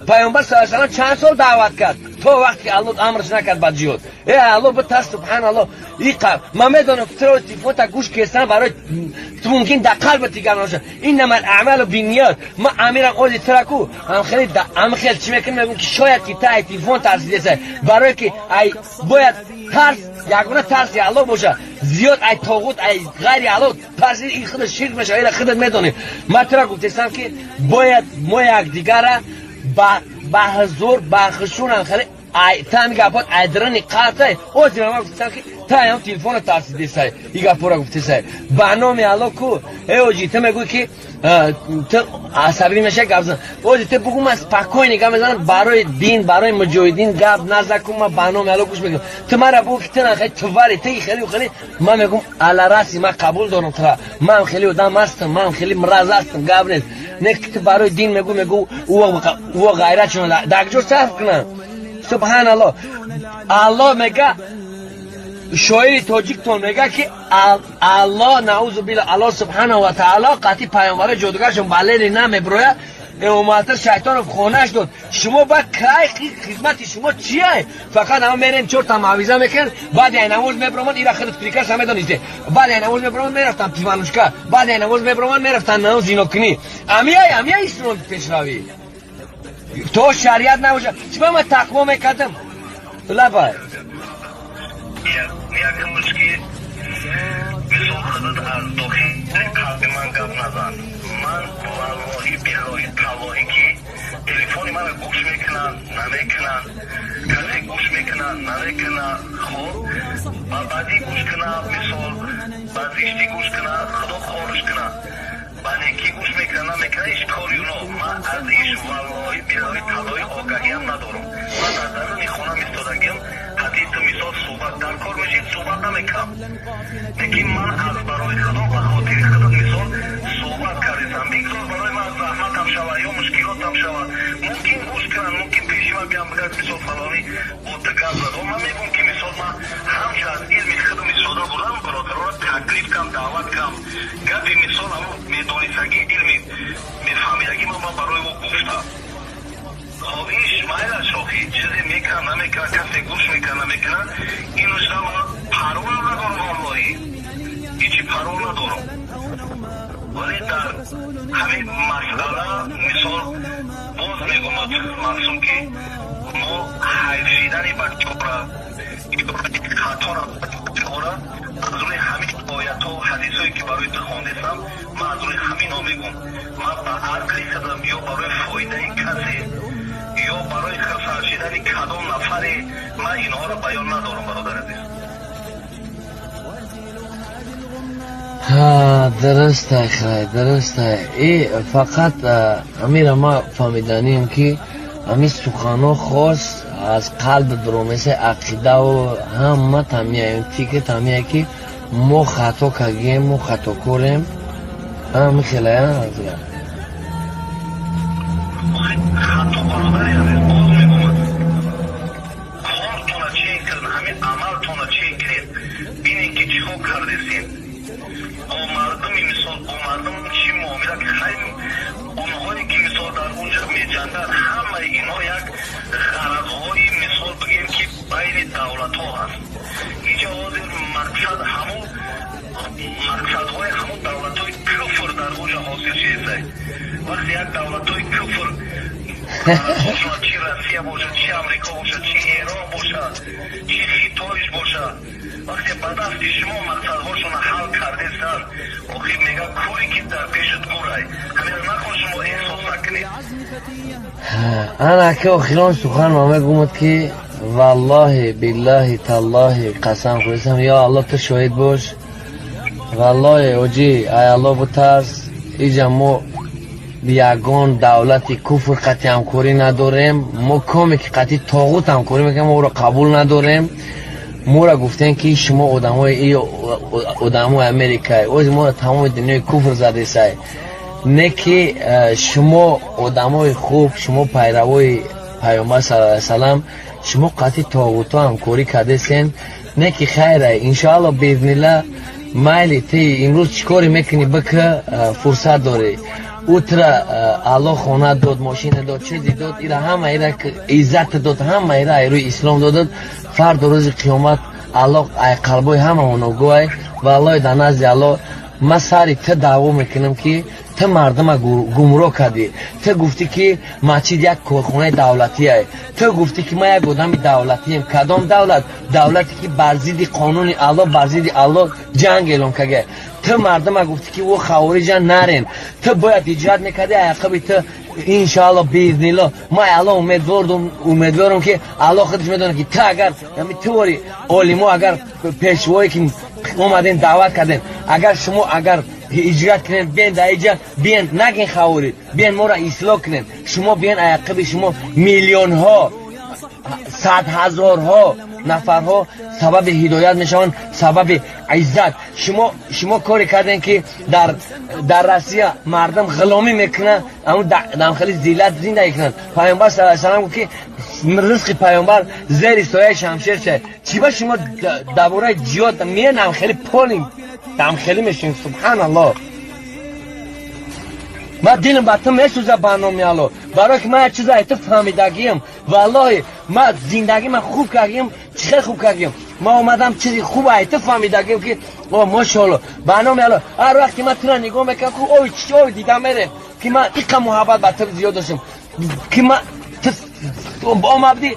Пайғамбар саллаллоҳу алайҳи васаллам чанд сол даъват кард то вақте ки Аллоҳ амрш накард ба ҷиҳод. Э Аллоҳ битарс, субҳаналлоҳ. Иқа ман медонам, ки туро телефонта гӯш кестан барои ту мумкин дар қалбат дигар набошад. Иннамал аъмалу бинниёт. Ман амирам ози тура ку ҳам хеле ҳам хел чӣ мекунам, мегӯям, ки шояд ки та ай телефон тарсидесай, барое ки ай бояд тарс ягона тарси Аллоҳ боша. Зиёд ай тоғут, ай ғайри Аллоҳ тарси, ин худаш ширк мешава, ила худат медонӣ. Ман тура гуфтесам, ки бояд мо якдигара ба ҳузур, ба хушунам хеле ай та ҳами гапот ай дарани қалбтай. Озира ман гуфтесам, ки та ам телефона тарсидесай, и гапора гуфтесай. Ба номи Аллоҳ ку, э оҷи, ту мегӯӣ, ки ту асабӣ мешавӣ, гап зан. Ози ту бугӯ, ман спокойно гап мезанам. Барои дин, барои муҷоҳидин гап наза ку, ман ба номи Аллоҳ гӯш мекунам. Ту мара бугӯ, ки ту хеле твари, ту хеле хеле, ман мегӯм, алараси ман қабул дорам тура, ман хеле одам ҳастам, ман хеле мраз ҳастам, гап нест. Не ки ту барои дин мегӯ, мегӯ ӯ ғайрат шуна дар куҷо сарф кунам? Субҳаналлоҳ, Аллоҳ мега, шоири тоҷиктон мега, ки Аллоҳ, наузу билла, Аллоҳ субҳанаҳу ва таъало қатъи пайғамбарои ҷодугаршон балери намеброяд. Эмомалтар Шайтонов хонаш дод. Шумо ба кай хизмати шумо чия? Фақат ҳама мерем, чорта мавиза мекунанд, баъди ай намоз меброманд. Ира худат приказ медонисте. Баъди ай намоз меброманд, мерафтан пиванушка, баъди ай намоз меброманд, мерафтан намоз зинокунӣ. Амияй, амияй, ислом пешравӣ то шариат набошад. Чиба ман тақво мекардам, лабай. Якумш, ки мисол худат аз дохили қалби ман гап назан. Ман валлоҳи, биллоҳи, таллоҳӣ, ки телефони маро гӯш мекунанд, намекунанд, касе гӯш мекунад, намекунад, хоб ба бадӣ гӯш кунад, мисол ба зиштӣ гӯш кунад, Худо хориш кунад. Ба некӣ гӯш мекунад, намекунад, ҳеҷ кори уно. Ман аз иш валлоҳи, биллоҳи, таллоҳӣ огаҳиам надорам. Ман дар даруни хонам истодагиам. Ҳатти ту мисол суҳбат дар кор мешид, суҳбат намекунам, лекин ман аз барои Худо, ба хотири худо мисол суҳбат кардесам. Бигзор барои ман заҳматам шавад ё мушкилотам шавад. Мумкин гӯш кунанд, мумкин пеши ман биям, бигӯяд, мисол фалонӣ бо ту гап зад. Ман мегӯм, ки мисол ман ҳамчун аз илми худам истода бурдам, бародаронро таклиф кам, даъват кам. Гапи мисол ҳамо медонистагӣ, илми мефаҳмидагӣ ман барои ӯ гуфтам. Хоб, иш майлаш, охи чизе мекунад, намекунад, касе гӯш мекунад, намекунад, инушда ман парвоам надорам, валлоҳи, ҳичи парво надорам. Вале дар ҳамин масъала мисол боз мегӯм, мақсум, ки мо ҳайфшидани бачора, хатора бачора, аз рӯи ҳамин оятҳо, ҳадисҳое, ки барои ту хондесам, ман аз рӯи ҳаминҳо мегӯм. Ман ба ақли худам ё барои фоидаи касе ё барои хурсанд шидани кадом нафаре ман инҳоро баён надорам, бародар азиз. Дурустай, хай, дурустай. И фақат амира ма фаҳмиданием, ки ҳамин суханҳо хос аз қалби биромеса, ақидаву ҳама тамияем, фикр тамия, ки мо хато кардем, мо хатокорем, ҳами хелая. Хато, бародари азиз, боз мегӯм, кортона чен кардин, ҳамин амалтона чен кунед, бинед, ки чӣ кор кардесен бо мардуми, мисол бо мардум чӣ муомила. Хай, онҳое, ки мисол дар унҷа меҷанганд, ҳамаи инҳо як ғаразҳои, мисол бигем, ки байни давлатҳо ҳаст. Инҷа ҳозир мақсад ҳамун мақсадҳои ҳамун давлатҳои куфр дар унҷа ҳосил шудесай. Вақте як давлатҳои куфр бошад, чи Россия бошад, чи Амрико бошад, чи Эрон бошад, чи Хитоиш бошад, вақте ба дасти шумо мақсадҳошонро ҳал кардесанд, охир мега, кӯре ки дар пешат гурай, ҳамина нахон шумо эҳсос накунед. Ана ки охирон сухан ма мегӯмад, ки валлоҳи, биллоҳи, таллоҳи, қасам хӯрдам, ё Аллоҳ, ту шоҳид бош. Валлоҳи, оҷӣ, ай Аллоҳ бутарс. Иҷа мо ягон давлати куфр қатъи ҳамкорӣ надорем. Мо коме ки қатъи тоғут ҳамкорӣ мекунем, мо ӯро қабул надорем. Моро гуфтем, ки шумо одамои одамои Америкай, ози моро тамоми дунёи куфр задесай. Не ки шумо одамои хуб, шумо пайравои Пайғамбар саллаллоҳу алайҳи васалам, шумо қатъи тоғутҳо ҳамкорӣ кардесен. Не ки хайра, иншоалло, биизнилла, майли, ти имрӯз чӣ коре мекунӣ, бика, фурсат дорӣ. Утра Аллоҳ хона дод, мошина дод, чизи дод, ира ҳама ира иззат дод, ҳама ира айрӯи ислом додад. Фардо рӯзи қиёмат Аллоҳ ай қалбои ҳамаон огоҳай. Валлоҳи, дар назди Аллоҳ ман сари ту даъво мекунам, ки ту мардума гумроҳ кардӣ. Ту гуфтӣ, ки масҷид як корхонаи давлатие. Ту гуфтӣ, ки ман як одами давлатием. Кадом давлат? Давлате, ки бар зидди қонуни Аллоҳ, бар зидди Аллоҳ ҷанг эълон карда. Ту мардума гуфтӣ, ки ӯ хавориҷа нарен. Ту бояд ҳиҷрат мекардӣ. Ақиби ту, иншоалло, биизнилло, ман Алло умедворам, ки Алло худаш медонад, ки ту агар ту вори олимо, агар пешвое, ки омадем, даъват кардем, агар шумо агар ҳиҷрат кунед, биен дар иҷа, биен, нагин хаворид, биен, моро ислоҳ кунед. Шумо биен, ақиби шумо миллионҳо, садҳазорҳо нафарҳо сабаби ҳидоят мешаванд, сабаби иззат. Шумо коре кардем, ки дар Россия мардум ғуломӣ мекунанд, хеле зиллат зиндагӣ кунанд. Паёмбар са салам гуфт, ки ризқи паёмбар зери сояи шамшер шад. Чӣ ба шумо дар бораи ҷиҳод менам, хеле полим дамхелӣ мешин. Субҳаналлоҳ, ман дилам ба ту месӯза, ба номи Алло, барое ки ман як чиза ту фаҳмидагиам. Валлоҳи, ман зиндагӣ ман хуб кардем, чӣ хел хуб кардем. Ман омадам, чизи хуб ай ту фаҳмидагиам, ки о, мошоалло, ба номи Алло, ҳар вақте ман тура нигоҳ мекунам, ку ои ои дида мерем, ки ман иқа муҳаббат ба ту зиёд доштам, ки ман омабди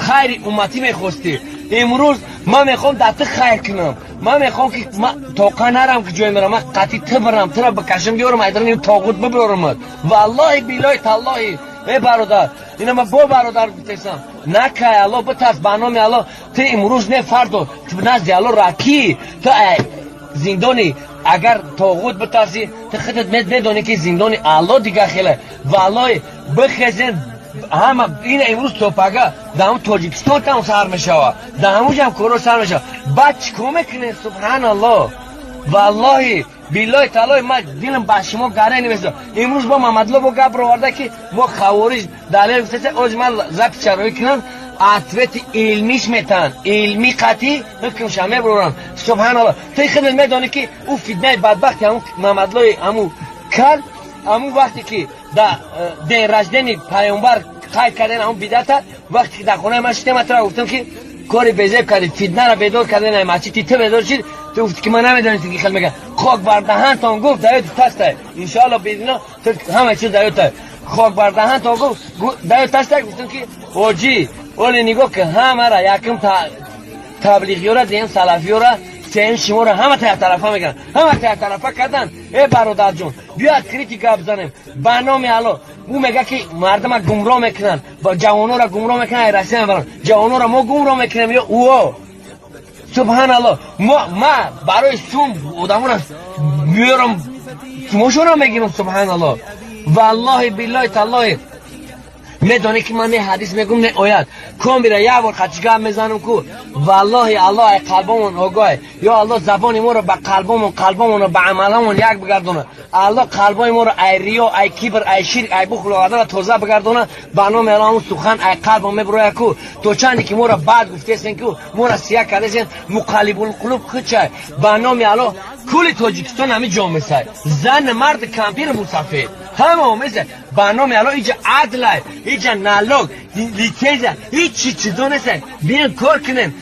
хайри умматӣ мехостӣ. Имрӯз ман мехоҳам дар ту хайр кунам. Ман мехоҳам, ки ман тоқа нарам, ки ҷой мерам, ман қатъи ту бирам, тура бикашам, биёрам, айдарам тоғут бибиёрамад. Валлоҳи, биллоҳи, таллоҳи, э бародар, ина ман бо бародар гуфтесам, накай, Алло битарс. Ба номи Алло, ту имрӯз не, фардо назди Алло ракӣ. Ту зиндони агар тоғут битарсӣ, ту худат медонӣ, ки зиндони Алло дига хеле. Валлоҳи, бихезен ҳама. Ина имрӯз то пага дар ҳамун Тоҷикистон там сар мешава, дар ҳамунҷам коро сар мешава. Баъд чӣ кор мекунед? Субҳаналлоҳ, валлоҳи, биллоҳи, тааллоҳи, ман дилам ба шумо гаре намесо. Имрӯз бо Мамадло бо гап роварда, ки мо хавориҷ далел гуфтасе. Оз ман запись чароӣ кунам, ответи илмиш метаҳанд, илмӣ қатъӣ ҳукмша мебуроранд. Субҳаналлоҳ, ту худат медонӣ, ки ӯ фитнаи бадбахти ҳамун Мамадлои ҳамун кард. Ҳамун вақте ки да день рождения паёмбар қайд карден, ҳамун бидата. Вақте ки дар хонаи ман шидем, ман тура гуфтам, ки кори безеб кардӣ, фитнара бедор карден, масҷиди ту бедор шид. Ту гуфти, ки ман намедонистам, ки хел меган. Хок бар даҳантон гуфт, даёти таста, иншоалло, биизнилла, ту ҳама чиз даёта. Хок бар даҳантон гуфт, даёт таста. Гуфтам, ки оҷӣ оли нигоҳ ки ҳамара якум таблиғиёра, дуюм салафиёра, сеюм шуморо ҳама та яктарафа мекунанд, ҳама та яктарафа кардан. Э бародарҷон, биё открытый гап занем. Ба номи Алло, ӯ мега, ки мардума гумроҳ мекунанд, ҷавонора гумроҳ мекунанд, Россия мебаранд. Ҷавонора мо гумроҳ мекунем ё ӯо? Субҳаналло, ма барои сум одаморо меёрам, сумошонро мегирам. Субҳаналло, валлоҳи, биллоҳи, таллоҳи, медонӣ, ки ман не ҳадис мегум, не оят. Комира як бор хатиш гап мезанам ку. Валлоҳи, Аллоҳ ай қалбомон огоҳ. Ё Аллоҳ, забони моро ба қалбомон, қалбомонро ба амаламон як бигардона. Аллоҳ қалбои моро ай риё, ай кибр, ай ширк, ай бухлу ғадара тоза бигардона. Ба номи Аллоҳ, ҳамун сухан ай қалбон мебирояд ку. То чанде ки моро бад гуфтесен, ку моро сия кардесен, муқаллибулқулуб хучай. Ба номи Аллоҳ, кули Тоҷикистон ҳами ҷо месай, зан, мард, кампир, мусафед, ҳама омеса. Ба номи Аллоҳ, иҷа адлай, иҷа налог, лицензия, ҳичи чизо нестай. Биен, кор кунем.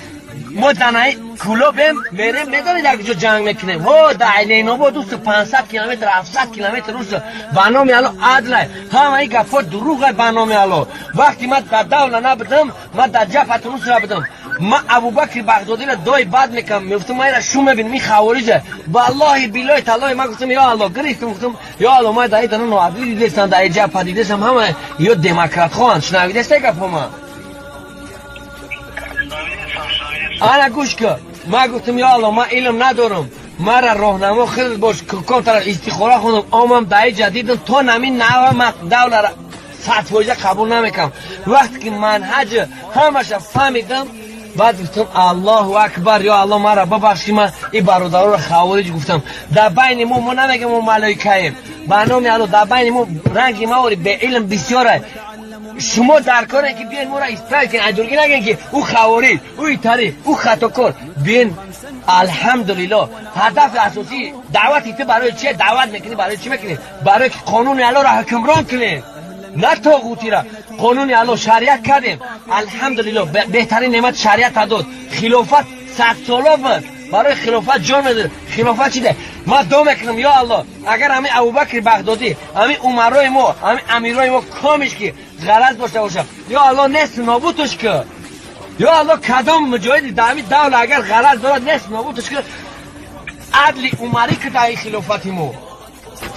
Мо данаи Кулобем мерем, медонӣ дар куҷо ҷанг мекунем? Ҳо, дар Ленобод, дусту 500 километр, 700 километр русо. Ба номи Алло, адлай, ҳамаи гапҳо дурӯғай. Ба номи Алло, вақте ман дар давла набудам, ман дар ҷабҳати Нусра будам. Ман Абубакри Бағдодиро дои бад мекунам, мегуфтам, ман ира шу мебинам, ин хавориҷа. Валлоҳи, биллоҳи, таллоҳи, ман гуфтам: «Ё Алло», гирифтам, гуфтам: «Ё Алло, ман дар итана ноадлӣ дидестам, дар ҷабҳа дидестам, ҳама ё демократхоҳанд». Шунавидестай гапҳо ман? Ана гӯш кун, ман гуфтам: «Ё Алло, ман илм надорам, мара роҳнамо худат бош». Ком тараф истихора хондам, омам дар иҷа, дидам то намин нава ман давлара 100% қабул намекунам. Вақте ки манҳаҷ ҳамаша фаҳмидам, баъд гуфтам: «Аллоҳу акбар, ё Алло, мара бабахши, ман и бародароро хавориҷ гуфтам». Дар байни мо намегем, мо малоикаем. Ба номи Алло, дар байни мо ранги маори беилм бисёра. Шумо дар коре, ки биен, моро исправить кунед, айдургӣ нагӯен, ки ӯ хавориҷ, ӯ итари, ӯ хатокор. Биен. Алҳамдулиллоҳ. Ҳадафи асосӣ даъвати ту барои чие? Даъват мекунӣ барои чӣ мекунӣ? Барои ки қонуни Аллоҳро ҳукмрон кунем, на тоғутиро. Қонуни Аллоҳ шариат кардем. Алҳамдулиллоҳ, беҳтарин неъмат шариат дод. Хилофат 100 сола буд, барои хилофат ҷон медод. Хилофат чиде? Ман дуо мекунам, ё Аллоҳ, агар ҳамин Абубакри Бағдодӣ, ҳамин умарои мо, ҳамин амирои мо комиш ки ғараз дошта бошад, ё Аллоҳ, нест нобудаш ки. Ё Аллоҳ, кадом муҷоҳиди дар ҳамин давла агар ғараз дорад, нест нобудаш ки. Адли умарӣ ки дар ин хилофати мо.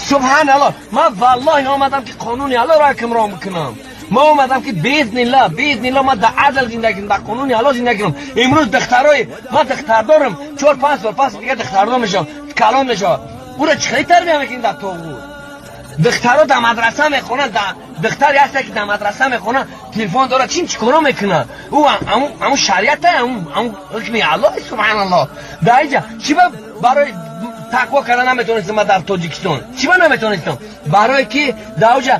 Субҳаналлоҳ, ман валлоҳи омадам ки қонуни Аллоҳро ҳукмрон бикунам. Ман омадам ки биизниллоҳ, биизниллоҳ ман дар адл зиндагӣ кунам, дар қонуни Аллоҳ зиндагӣ кунам. Имрӯз духтарои ман, духтар дорам, 4-5 сол пас дигар духтардор мешавам, калон мешавад. Ӯро чӣ хеле тарбия мекунем дар тоғут? Духтаро дар мадраса мехонанд, духтаре ҳаста ки дар мадраса мехонанд, телефон дорад, чин чӣ коро мекунад? Ӯ ҳамун шариата, ҳамун ҳукми Аллоҳ. Субҳаналлоҳ. Дар инҷа чӣ ба барои тақво карда наметонистам ман дар Тоҷикистон? Чӣ ба наметонистам? Барое ки дар оҷа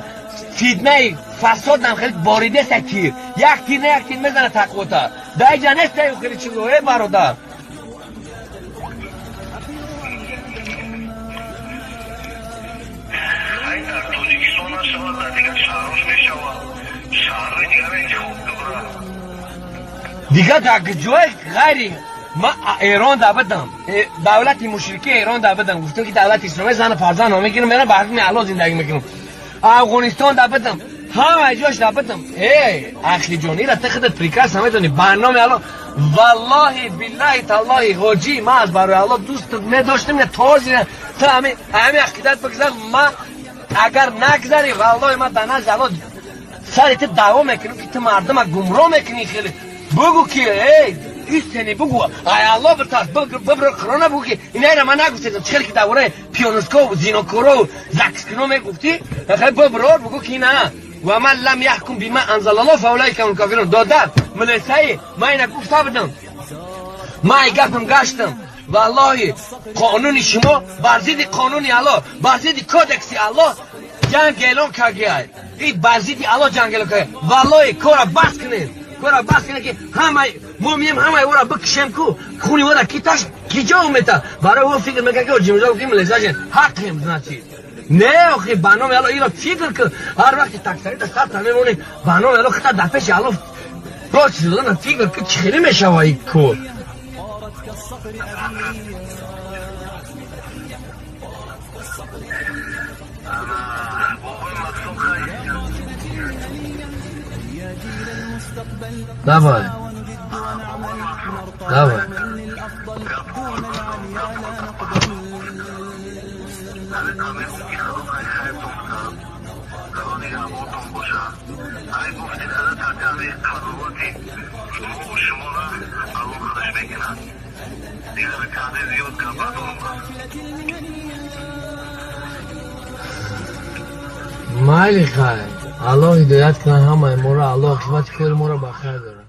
фитнаи фасод нам хеле боридеста, тир як тир на як тир мезана тақвота. Дар инҷа неста хеле чизо, э бародар. Дар Тоҷикистон нашавад, дар дигар шаҳрҳош мешавад. Шаҳрҳои дигар интихоб кунад. Дигар дар ҷои ғайри ман Эрон да будам, давлати мушрики Эрон да будам, гуфтам ки давлати исломӣ зан фарзанд мегирам, мерам ба ҳукми Аллоҳ зиндагӣ мекунам. Афғонистон да будам, ҳама ҷош да будам. Э ахи ҷон, ира ту худат прекрасно медонӣ. Ба номи Аллоҳ, валлоҳи биллаҳи таллоҳи, ҳоҷӣ, ман аз барои Аллоҳ дӯст медоштам, този ту ҳами ақидат бигзар. Ман агар нагзарӣ, валлоҳи ман дар назди Аллоҳ сари ту даъво мекунам ки ту мардума гумроҳ мекунӣ. Хеле бугӯ ки эй истини бугӯ, ай Аллоҳ битарс, бибро Қуръона, бугӯ ки инайра ман нагуфтедам. Чӣ хеле ки дар бораи пионискову зинокорову закскино мегуфтӣ, хеле биброр бугӯ ки на ва ман лам яҳкум бима анзалаллоҳ фаулайка ҳумул кофирун. Додар милисаи ман ина гуфта будам, ман ай гапам гаштам. Валлоҳи қонуни шумо бар зидди қонуни Аллоҳ, бар зидди кодекси Аллоҳ ҷанг эълон кардиай. И бар зидди Аллоҳ ҷанг эълон кардиай. Валлоҳи кора бас кунед, кора бас кунед, ки ҳамаи мо мием, ҳамаи ӯра бикушем ку хуни ӯра ки таш ки ҷо мета. Барои ӯ фикр мекард ки ҷимзо гуфти милисажен ҳаққем, значит. Не, охи, ба номи Аллоҳ иро фикр кун. Ҳар вақти таксарита сарта мемонӣ, ба номи Аллоҳ хита дар пеши Аллоҳ рост чизодана фикр кун, чӣ хеле мешава ин кор. Давай. Давай. Майли, хайр. Аллоҳ ҳидоят кунад ҳамаи моро, Аллоҳ оқибати кори моро ба хайр дорад.